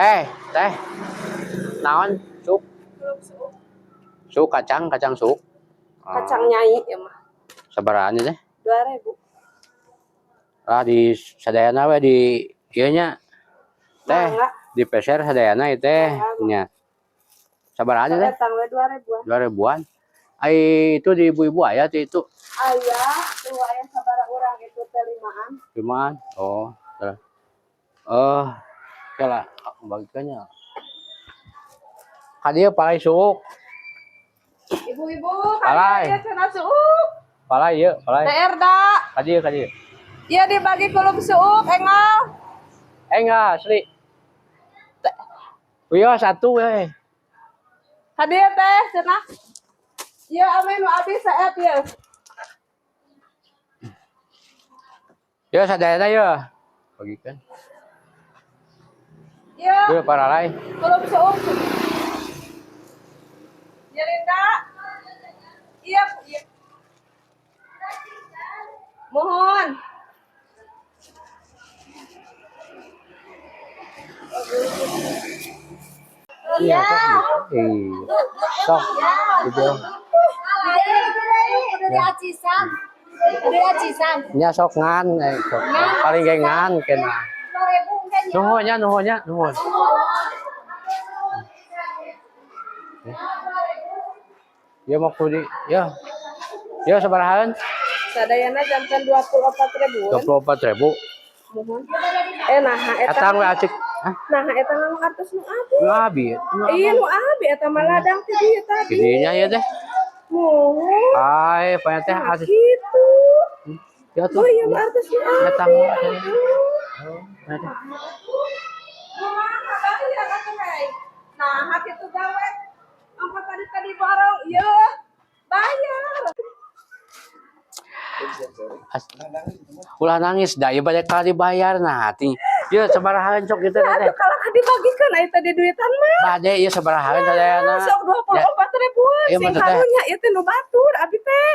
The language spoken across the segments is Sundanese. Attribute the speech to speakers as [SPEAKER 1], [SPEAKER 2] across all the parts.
[SPEAKER 1] Teh. Naon? Sup. Sup kacang, kacang sup.
[SPEAKER 2] Kacang nyai ya mah.
[SPEAKER 1] Sabarahan teh?
[SPEAKER 2] 2.000.
[SPEAKER 1] Ah, di sadayana we di ieu nya. Teh,
[SPEAKER 2] Mangga.
[SPEAKER 1] di peser sadayana ieu teh nya. Sabarahan teh?
[SPEAKER 2] Datang we 2.000-an.
[SPEAKER 1] 2.000-an. Ai itu di ibu-ibu aya teh itu.
[SPEAKER 2] Aya, tuh aya sabaraha urang itu teh 5-an.
[SPEAKER 1] 5-an. Oh, terus. Eh, kela aku bagikannya. Ka dieu palai suuk.
[SPEAKER 2] Ibu-ibu,
[SPEAKER 1] Palai.
[SPEAKER 2] kalian cenah suuk.
[SPEAKER 1] Palai ieu, palai.
[SPEAKER 2] Teh Erda.
[SPEAKER 1] Ka dieu, ka dieu.
[SPEAKER 2] Iya dibagi kulub suuk enggal.
[SPEAKER 1] Eh enggak, asli. Wiyo satu we.
[SPEAKER 2] Ka dieu teh cenah. Iya ame nu abis saet ieu.
[SPEAKER 1] Yo sadayana yo. Bagikan.
[SPEAKER 2] Iya,
[SPEAKER 1] Yo paralai.
[SPEAKER 2] kulub suuk. Ya Linda. Iya, iya. Mohon.
[SPEAKER 1] Iya, sok. Iya. Sok. Gitu.
[SPEAKER 3] Udah diacisan. Udah diacisan.
[SPEAKER 1] Nya sok ngan, sok. Paling ge ngan kena.
[SPEAKER 3] 2.000 kan ya.
[SPEAKER 1] Nuhun nya, nuhun nya, nuhun. Ya mau kudi, ya. Ya sabarahaan?
[SPEAKER 2] Sadayana janten 24.000.
[SPEAKER 1] 24.000.
[SPEAKER 2] Mohon. Eh nah eta.
[SPEAKER 1] Etang we acik. Hah?
[SPEAKER 2] Nah eta nu artos nu abi.
[SPEAKER 1] Nu abi. Nu
[SPEAKER 2] Iya nu abi eta mah ladang ti dieu tadi.
[SPEAKER 1] Gidinya ya teh.
[SPEAKER 2] Mohon.
[SPEAKER 1] Ai, panya teh
[SPEAKER 2] Nah,
[SPEAKER 1] asis.
[SPEAKER 2] gitu.
[SPEAKER 1] Ya tuh.
[SPEAKER 2] Oh iya mah artos nu abi.
[SPEAKER 1] Etang. Oh, teh.
[SPEAKER 2] Kumaha bayar atuh hei. Nah, kitu gawe. Angkat tadi tadi borong, ieu bayar.
[SPEAKER 1] Ulah nangis dah, ieu bade kali dibayar nah ting. Ieu sabarahaan sok kitu teh.
[SPEAKER 2] Aduh kalau dibagikeun aya tadi duitan mah.
[SPEAKER 1] Bade ieu sabarahaan sadayana.
[SPEAKER 2] Sok 24.000-an
[SPEAKER 1] Iya,
[SPEAKER 2] sing
[SPEAKER 1] maksud teh.
[SPEAKER 2] karunya ieu teh nu batur abi teh.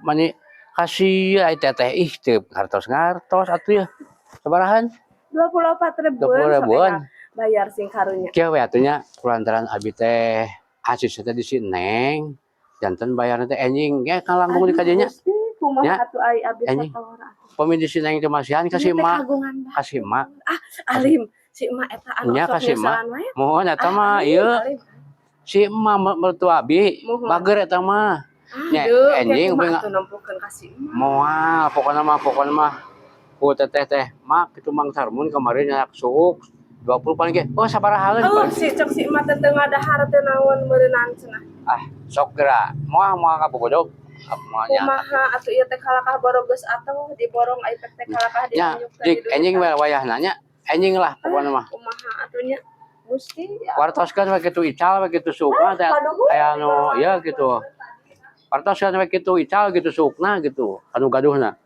[SPEAKER 1] Mani kasih ai teteh ih teu ngartos-ngartos atuh ya. Sabarahaan?
[SPEAKER 2] 24.000-an.
[SPEAKER 1] 20 ribuan.
[SPEAKER 2] Bayar sing karunya.
[SPEAKER 1] Kieu we atuh nya kulantaran abi teh asis teh di si Neng. Janten bayarna teh enjing ge kalangkung di kadinya.
[SPEAKER 2] Gusti, kumaha
[SPEAKER 1] Ya.
[SPEAKER 2] atuh ai abi
[SPEAKER 1] Enjing.
[SPEAKER 2] satawara.
[SPEAKER 1] Pami di si Neng teh masihan ka si
[SPEAKER 2] Ieu teh
[SPEAKER 1] emak,
[SPEAKER 2] kagungan batur.
[SPEAKER 1] ka si emak.
[SPEAKER 2] Ah, alim si emak eta anu
[SPEAKER 1] Nya
[SPEAKER 2] sok
[SPEAKER 1] ka si emak.
[SPEAKER 2] nyeselan wae.
[SPEAKER 1] Mohon eta
[SPEAKER 2] Ah,
[SPEAKER 1] mah
[SPEAKER 2] alim,
[SPEAKER 1] ieu
[SPEAKER 2] alim.
[SPEAKER 1] si emak mertua abi
[SPEAKER 2] Mohon.
[SPEAKER 1] bager eta mah. Nya
[SPEAKER 2] Aduh,
[SPEAKER 1] enjing
[SPEAKER 2] kumaha
[SPEAKER 1] we
[SPEAKER 2] atuh nempukeun ka si emak.
[SPEAKER 1] Moal pokona mah ku teteh teh mak kitu Mang Sarmun kemarin nyaak suuk 20 paling ge. Oh sabarahaeun
[SPEAKER 2] Oh,
[SPEAKER 1] paling.
[SPEAKER 2] si cek si emak teh teu ngadahar teh naon meureunnan cenah.
[SPEAKER 1] Ah, sok geura. Moal moal ka bogodog. Moal nya.
[SPEAKER 2] Kumaha atuh ieu teh kalakah borogeus atuh diborong ai teh kalakah
[SPEAKER 1] Nya,
[SPEAKER 2] ditunjuk teh
[SPEAKER 1] dik enjing we wayahna nya. Enjing lah pokona mah.
[SPEAKER 2] Kumaha atuh nya? Gusti ya.
[SPEAKER 1] Wartoskeun we kitu ical we kitu suukna teh
[SPEAKER 2] Paduhun.
[SPEAKER 1] aya nu ieu gitu. Wartoskeun we kitu ical gitu suukna gitu anu gaduhna.